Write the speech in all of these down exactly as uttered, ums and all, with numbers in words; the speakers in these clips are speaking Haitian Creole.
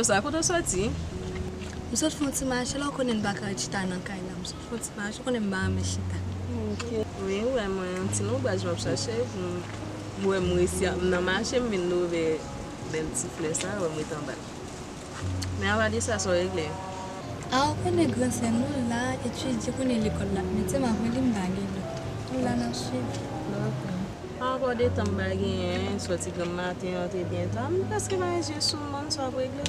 Sa, kote w soti? M sot fè yon ti mache, la w konnen m pa ka ret chita nan kay la. M sot fè yon ti mache, w konnen m pa renmen chita. Ok. Wi, ou wè mwen, yon ti lonbraj m ap chache. M, m wè m resi a, m nan mache, m vin love bèl ti flè sa, wè m ret anba. Men apa de sa, sa w regle? A, ou konnen gran sè nou la, etidye, konnen lekòl l ap mete m apre li, m pa gen lè. Nou la, n ap swiv. Dakò. Ankò de tan m pa genyen, sòti granm maten, antre byen ta, m prèske pa gen je sou moun sa w ap regle.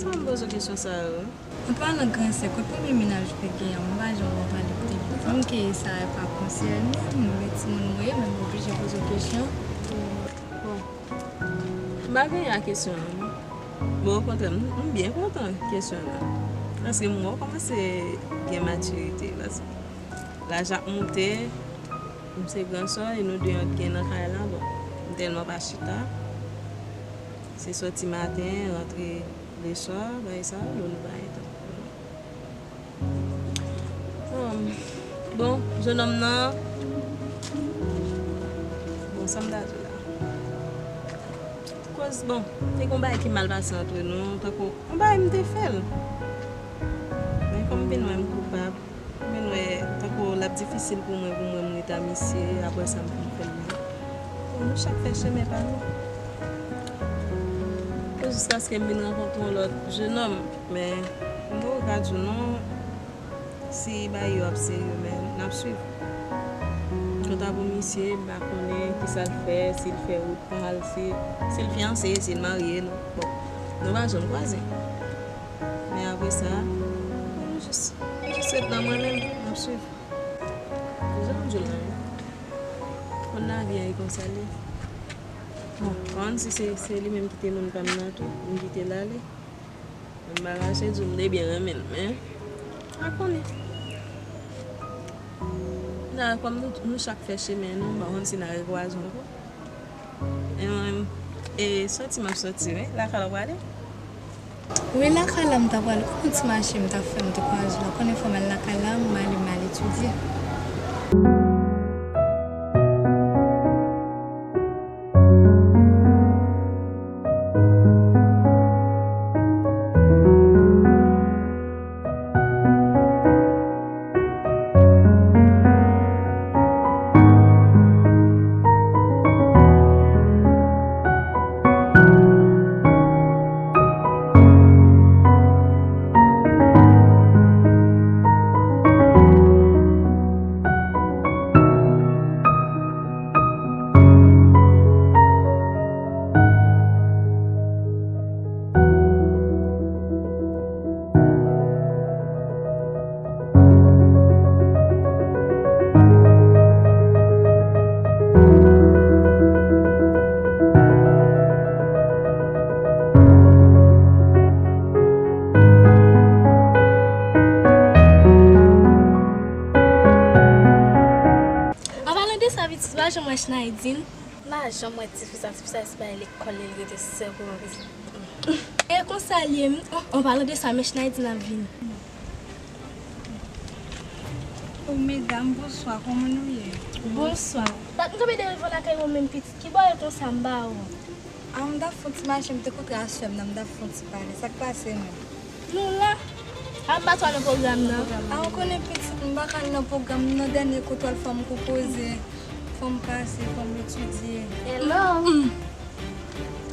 Sa m poze w kesyon sa yo? An palan gran sè, kot premye mennaj ou te genyen an? M pa janm wè w pale kote li. Fanm ke sa a pa konsène m, men timoun mwen ye, men m oblije poze w kesyon. Bon, m pa genyen a kesyon an, non. Bon, okontrè, m, m byen kontan kesyon an. Paske m wè w kòmanse gen matirite. Paske laj ap moute, m se gran sè, e nou de an gen nan kay la, bon, m tèlman pa chita. Se sòti maten, rantre leswa, bagay sa yo, nou pa gen tan. Bon, bon, jennonm nan, bon, sa m ta di w la. Koz, bon, te gen yon bagay ki mal pase antre nou, tankou, yon bagay m te fè l. Men kòm m vin wè m koupab, m vin wè, tankou l ap difisil pou mwen, pou mwen, m ret a misye, apre sa m fin fè l la. Bon, nou chak fè chemen pa nou. Pou jiskaske m vin rankontre yon lòt jennonm, men m poko ka di w non, si bagay yo ap serye, men n ap swiv. Kanta pou misye, m pa konnen kisa l fè, si l fè wout pa l, si, si l fiyanse, si l marye, nou, bon, nou pa janm kwaze. Men apre sa, nou jis, nou jis ret nan mwen menm, m ap swiv. Jan m di w la, wi. Konn lavi a e konsa l ye. Bon, pa konn si se, se li menm ki te moun pa m nan tou, m kite l ale. M pa kache di w m te byen renmen l, men pa konnen. La, kòm nou, nou chak fè chemen nou, m pa konn si n a rekwaze ankò. E mwen, e sòti m ap sòti, wi. Lakay la w prale? Wi, lakay la m ta prale. Kòm yon ti mache m ta fè, m te kwaze w la. Konnen fò m al lakay la, m ale, m al etidye. An palan de sa, pitit, pa janm wè Schneidine. M pa janm wè tifi sa, tifi sa se pa lekòl li rete sèl pou mwen. E konsa l ye, m, an palan de sa, men Schneidine ap vini. O medam, bonswa, kòman nou ye? Bonswa. Bat m kanpe devan lakay ou menm pitit, ki bò ye konsa m pa wè w? A, m t ap fè yon ti mache, m te kontre a sè m nan, m t ap fè yon ti pale. Sa k pase menm? Nou la. A, m pa twò nan pwogram nan. A, ou konnen pitit, m pa ka al nan pwogram, m nan dènye kout wòl, fò m konpoze, fò m pase, fò m etidye. Hello.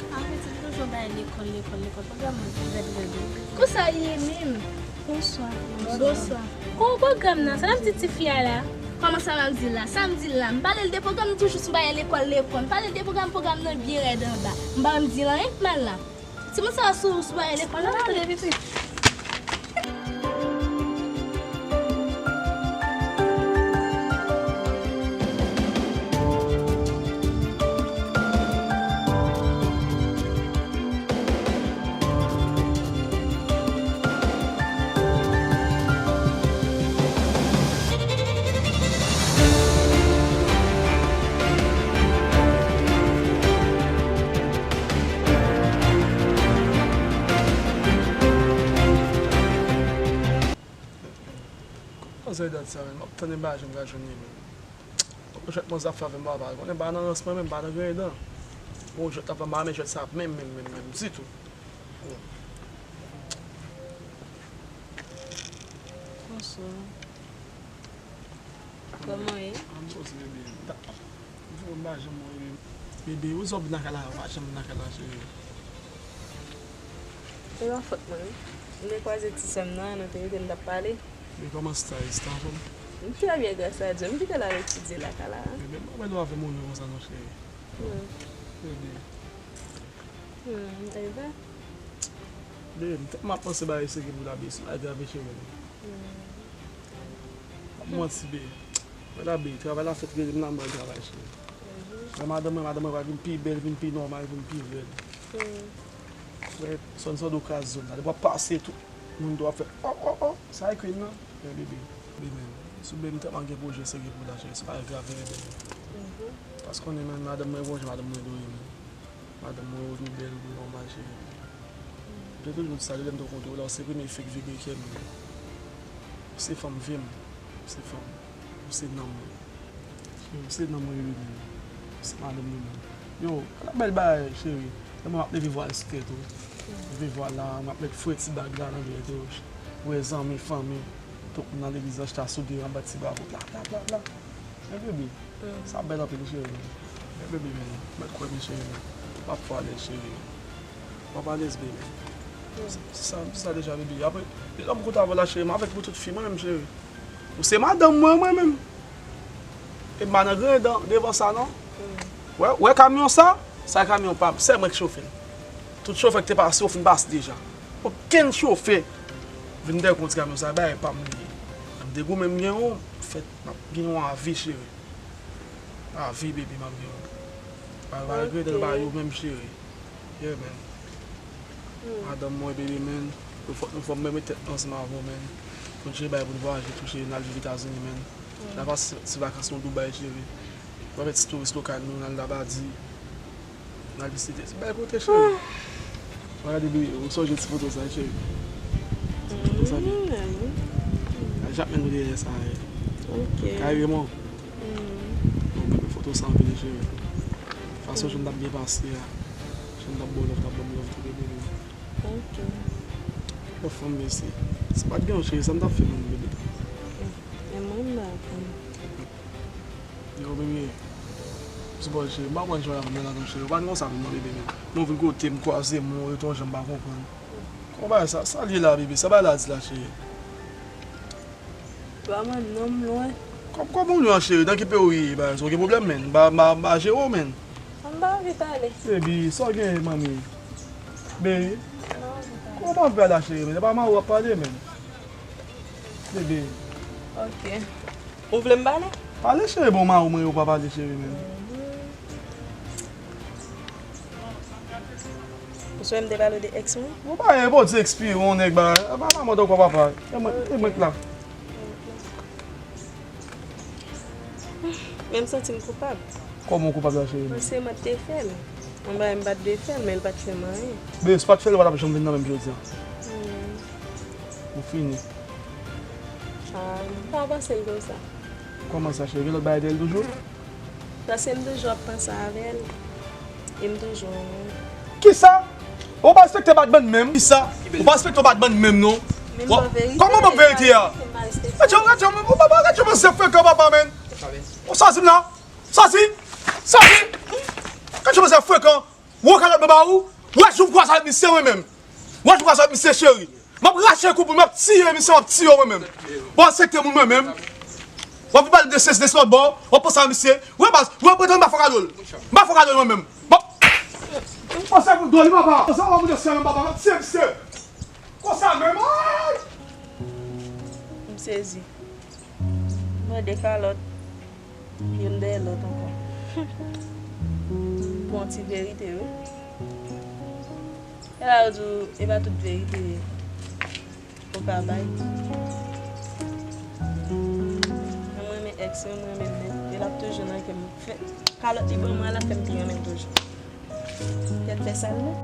A, pitit, toujou bay lekòl, lekòl, lekòl. Pwogram nan rèd, rèd, wi. Konsa l ye menm? Bonswa. Bonswa. Kòman pwogram nan? Sa n ap di tifi a la? Kòman sa n ap di l la? Sa m di l la? M pale l de pwogram nan toujou sou bagay lekòl, lekòl. M pale l de pwogram, pwogram nan byen rèd anba. M pa menm di l anyen k mal la. Timoun sa yo sou, sou bagay lekòl la, tande pitit. Koze dat sa menm, m ap tann, m pa janm ka jwenn li menm. Fòk jwèt mwen zafè avè m papa, konnen m pa nan rans mwen menm, m pa nan griyen dan. Bon, jwèt la pa m pa renmen jwèt sa menm, menm, menm, menm ditou. Bon. Bonswa. Kòman w ye? An poze, bebe. M ta, m fè m pa janm wè, bebe. Bebe, ou sot vin lakay la, ou pa janm vin lakay la, cheri. Se pa fòt mwen, wi. M te kwaze ti sè m nan, nou te rete, n t ap pale. Men kòman stay, stay anfòm? M trè byen, gras a Dye. M gentan al etidye lakay la. Bebe, m pa wè lè w ap fè moun yo konsa non, cheri. Hmm. Bebe. Hmm, e vre? Bebe, m tèlman ap panse bagay serye pou la, bebe, se pa grave, cheri. Hmm. M ap manti, bebe. Wè la, bebe, travay la fèt, rele m la, m al travay, cheri. Mhm. Wè madanm mwen, madanm mwen va vin pi bèl, vin pi nòmal, vin pi bèl. Hmm. Wè, sòn sòn do kraz zòn la. Depi w ap pase, tout moun do ap fè, o, o, o, sa e Queen nan. Men bebe, bebe, men, sou bebe, m tèlman gen pwojè serye pou la, cheri, se pa grave, bebe. Mhm. Paske konnen, men, madanm mwen, bon, madanm mwen dwe, men. Madanm mwen, ou vin bèl, ou vin nòmal, cheri. M te toujou di sa, depi lè m te kontre w la, ou se premye fi k vibre kè m. Ou se fanm vi m, ou se fanm, ou se nanm mwen. Cheri, se nanm mwen yo ye, se madanm mwen menm. Yo, ala bèl bagay, cheri. Lè mwen m ap leve vwal sou tèt ou. Leve vwal la, mwen ap met fre ti bag la nan tèt ou. Wè zanmi, fanmi, tout moun nan legliz la chita sou de anba ti bravo, pla, pla, pla, pla. Men bebe, sa bèl anpil, cheri. Men bebe, men, mèt kwè, men, cheri, men. W ap fò alèz, cheri. W ap alèz, bebe. Se sa, m di sa deja, bebe. Apre, lè m kontre avè w la, cheri, m avèk pou tout fi, mwen menm, cheri. Ou se madanm mwen, mwen menm. E m pa nan grenn dan devan sa, non. Wè, wè kamyon sa? Sa kamyon pa m. Sèl mwen k chofe l. Tout chofè k te pase yo fin pase deja. Okenn chofè vin dèyè yon ti kamyon sa, bagay pa m li ye. M degoumen m gen yon, fèt, m ap gen yon avi, cheri. Avi, bebe, m ap gen yon. Pa, pa regrete l ba yo menm, cheri. Yeah, man. Madanm mwen, bebe, man. Fòk nou fò m mete tèt ansanm avè w, man. Pou n cheri bay pou n vwayaje tou, cheri, n al viv Etazini, man. N al pase ti vakans nou Dubai, cheri. N al fè ti touris lokal nou, n al Labadi. N al vizite ti bèl kote, cheri. Mwen gade, bebe, ou sonje ti foto sa, cheri? Ti foto sa, bebe. Ay, Jacques, men nou dèyè sa, eh. Ok. Kay Raymond. Mwen renmen foto sa anpil, cheri. Fason jan n t ap byen pase a. Jan n t ap ba w love, t ap ban m love tou, bebe. Ok. Bon, fanm, mesi. Si pa t gen w, cheri, sa m t ap fè menm, bebe? Men mwen, m pa konn. Yo, bebe. Sipòte, cheri. M pa konn jan w ap nan ladan, cheri. Ou pa t konsa pou mwen, bebe, men. Mwen vin kote m, kwaze m, ou rete yon jan m pa konprann. Kòman bagay sa, sa l ye la, bebe? Sa bagay la di la, cheri? Ba mwen non m lwen. Kòm, kòman w lwen, cheri? Nan ki peyi w ye, bagay sa? Ou gen pwoblèm, men. M pa, m pa, m pa jere w, men. M pa anvi pale. Baby, sa w gen, manmi? Baby, kòman w anvi pale a cheri, men? Se pa mari w ap pale, men. Baby. Ok. Ou vle m pale? Pale, cheri, bon, mari w mwen, ou pa pale, cheri, men. Ou swè m te pale w de ex mwen? Ou pa gen pou di ekspire yon nèg ba, ba la mòd ankò papa. E mwen, e mwen k la. Men m santi m koupab. Kòman w koupab la, cheri? Paske m pa t te fè l. Yon bagay m pa t dwe fè l, men l pa t fè m anyen. Bebe, si w pa t fè l, ou pa t ap janm vin nan men m jodi a. Hmm. Ou fini. Ah, m pa panse l konsa. Kòman sa, cheri? Gen lòt bagay dèyè l toujou? Paske m toujou ap panse avè l. E m toujou renmen l. Kisa? Ou pa respekte batman menm? Kisa? Ou pa respekte batman menm, non? Men m pa verite. Kòman ban m verite a? Gad jan, gad jan, ou pa, gad jan, se frekan, papa, men. Ou sòti la? Sòti! Sòti! Gad jan, se frekan. Wè kalòt mwen ba ou. Wè jou m kwaze avèk misye, mwen menm. Wè jou m kwaze avèk misye, cheri. M ap rache kou pou l, m ap tiye misye, m ap tiye w mwen menm. Bon, se te moun mwen menm. W ap vin pale de sesi, de sa lòt bò, w ap panse a misye. Wè baz, wè, wè, m pa fè kado l. M pa fè kado l mwen menm. Bon. M panse pou dòmi papa. Panse a moun de sè menm papa, m ap tiye misye. Konsa menm, ay! M sezi. Mwen de kalòt. Youn dèyè lòt ankò. Pou yon ti verite, wi. E la yo di w, e pa tout verite ou ka bay. Mwen renmen ex mwen, mwen renmen l nèt. E l ap toujou nan kè m. Fè, kalòt li ban mwen an, l ap fè m pi renmen l toujou. Kèt fè sa l vle.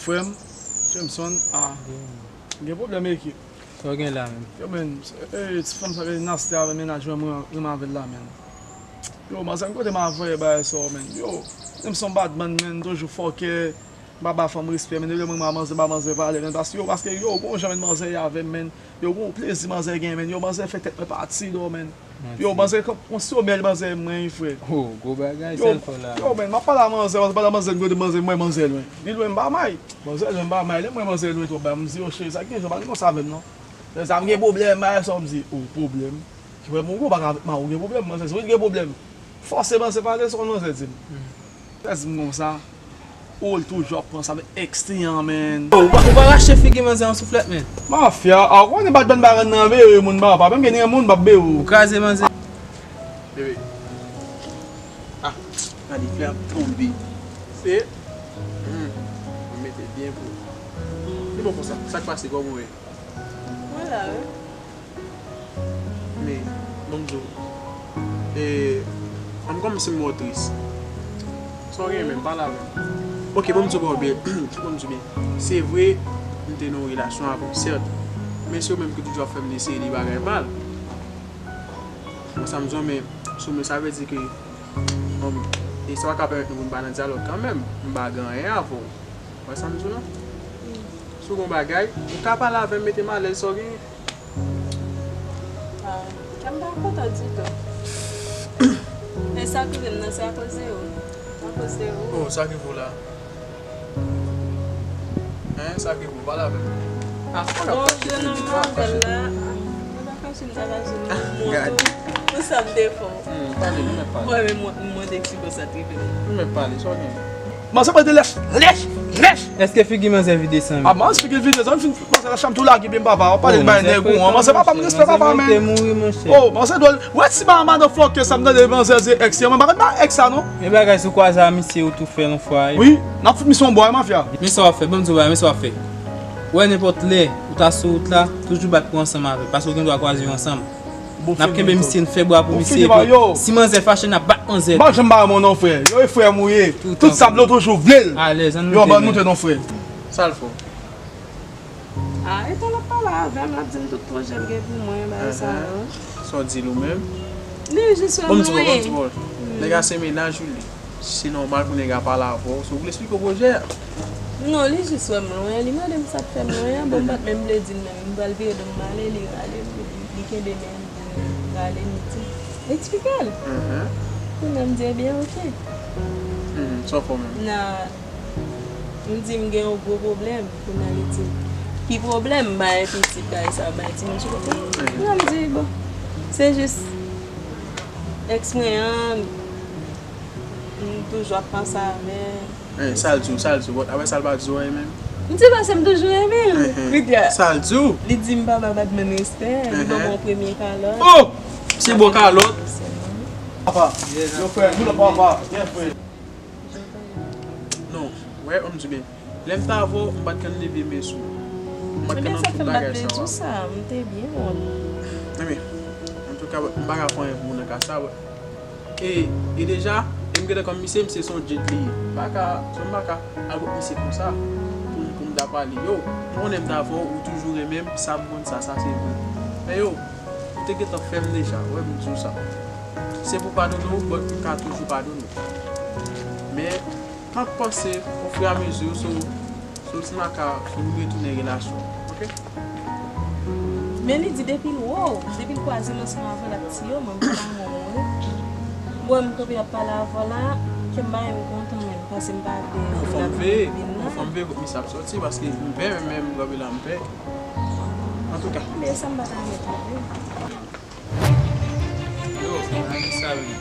Frè m, Jameson, a, gen pwoblèm ekip. Sa w gen la menm? Yo, men, e, ti fanm sa ki nasty avè mennaj mwen, mwen renmen avè l la, men. Yo, manzè, m kote m ap voye bagay sa yo, men. Yo, menm si yon badman, men, toujou fòkè, m pa ba fanm respè, men, depi lè mwen, mwen, manzè, ba manzè valè, men, paske, yo, paske, yo, bon jan, men, manzè ye avè m, men. Yo, bon plezi manzè gen, men. Yo, manzè fè tèt mwen pati, do, men. Yo, manzè, kon, kon somèy manzè mwen, frè. Oh, gwo bagay, yo, sa l fè la. Yo, men, m ap pale a manzè, m ap pale a manzè, m kote manzè, mwen, manzè lwen. Li lwen, m pa may. Manzè lwen, m pa may. Lè m wè manzè lwen twòp, m di, yo, cheri, sa ki gen, sa pa gen konsa menm, non. Lè sa m gen pwoblèm, bagay sa, m di, oh, pwoblèm. Ki wè, moun gwo bagay avèk mari w gen pwoblèm, manzè, si w gen pwoblèm. Fòseman, se pa de sa manzè di m. Sa di m konsa, ou l toujou ap pran sa avèk èks li an, men. Ou pa, ou pa rache figi manzè an souflèt, men. Mafya, a, ou konnen batman baran nan veye moun ba, pa menm gen moun p ap beye ou. Ou kraze manzè. Bebe. Ah, gade flè ap tonbe. Se. Hmm. Mwen mete byen pou ou. Li bon konsa. Sa k pase, kòman w ye? Mwen la, wi. Men, ban m di w, e, m kòmanse m wè w tris. Sa w gen menm, pale avè m. Ok, ban m di w byen, ban m di w byen. Se vre, m te nan yon relasyon avè w, sèt. Men se ou menm ki toujou ap fè m eseye di bagay mal. Bon, sa m di w, men, sou mwen, sa vle di ke, bon, e sa pa ka pèmèt nou pou n pa nan dyalòg kanmenm. M pa gen anyen avè w. Ou wè sa m di w la? Si w gen yon bagay, ou ka pale avè m, mete m alèz, sa w genyen. Ah, kè m pa kontan ditou. E sa k rive m nan, se akoz de ou. Akoz de ou. Oh, sa k rive w la? Hein, sa k rive w? Pale avè m. Ah, bon, je nan m avè l la. Mwen pa kache m ta kache nan moun tou. Pou sa m te fè w. Hmm, pale, nou mèt pale. Mwen menm, mwen, mwen te eksplike w sa t rive m. Nou mèt pale, sa w genyen? Manzè pral de lèch, lèch, lèch. Èske figi manzè vide san mil? Ah, manzè figi vide san mil, fin, manzè lach la m tou lage byen papa, w pale bay nèg ou an. Manzè pa ban m respè papa, men. Te mouri, monchè. Oh, manzè dwòl. Wè ti ba madan fòkè sa m tande manzè se èks li an, mwen pa konn ba èks sa non. Men bagay sou kwaze a misye ou tou fè yon fwa. Wi, n ap fout misye yon bwa, mafya. Men sa w ap fè, ban m di w bagay, men sa w ap fè. Wè nenpòt lè ou ta sou wout la, toujou bat pou ansanm avè l, paske w gen dwa kwaze yo ansanm. N ap kenbe misye, n fè bwa pou misye, epi si manzè fache, n ap bat manzè. M pa janm ba mwen non, frè. Yo, e frè m ou ye. Tout sa m vle, w toujou vle l. Alèz, ann moute, men. Yo, ban moute non, frè. Sa l fè w? Ah, etan l ap pale avè m, l ap di m tout pwojè l gen pou mwen, bagay sa yo. Sa w di l ou menm? Li jis wè m lwen. Bon, m di w, bon, m di w. Nèg la se mennaj ou li. Se nòmal pou nèg la pale avè w. Si w vle eksplike w pwojè a. Non, li jis wè m lwen. Li mande m sa k fè m lwen an. Bon, m pa t menm vle di l menm. M pral vire do m m ale, li rale m. Li kenbe men m, li rale m, li di, eksplike l. Kounye a m di, ebyen, oke. Sa w fè w menm? Nan, m di m gen yon gwo pwoblèm. Kounye a li di, ki pwoblèm? M bay pitit, bay sa, bay timoun sou kote. Kounye a m di, bon, se jis èks mwen an, m toujou ap panse avè l. Sa l di w, sa l di w, apre sa l pa di w anyen menm? M di paske m toujou renmen l. Kounye a, sa l di w? Li di m papa pa t ban m respè, li ban m yon premye kalòt. Oh! Se bon kalòt. Papa, yo frè, nou la papa, byen frè. Non, wè, m di byen. Lè m t avè w, m pa t konn leve men sou ou. M pa t konn nan tout bagay sa yo. Ebyen, sa fè m pa t vle di w sa, m te byen wont. Ebyen, antouka, m pa ka fè anyen pou ou nan ka sa, wè. E, e deja, e m gentan konn misye, misye se yon djed li ye. M pa ka, so m pa ka al kot misye konsa, pou m, pou m ta pale. Yo, m konnen m t avè w, ou toujou renmen m, sa m konn sa, sa se vre. Men yo, ou te gentan fè m deja, wè m di w sa. Se pou padone w, but m ka toujou padone w. Men, N ap panse, ofiramizi, sou, sou ti maka, sou nou retounen relasyon, oke? Men li di depi l wè w, depi l kwaze m ansanm avè l ak ti yo, mwen m pa renmen w, wi. Bon, m kanpe ap pale avè w la, kè m pa menm kontan menm, paske m pa vle. Bon, fò m veye, bon, fò m veye kot misye ap sòti, paske m pè, men menm kanpe la m pè. Antouka. Men sa m pa ta renmen tou, wi. Yo, ann sa wi.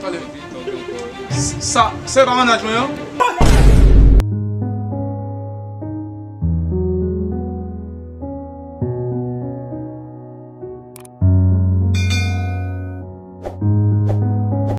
Pale. Sa, se pa mennaj mwen an?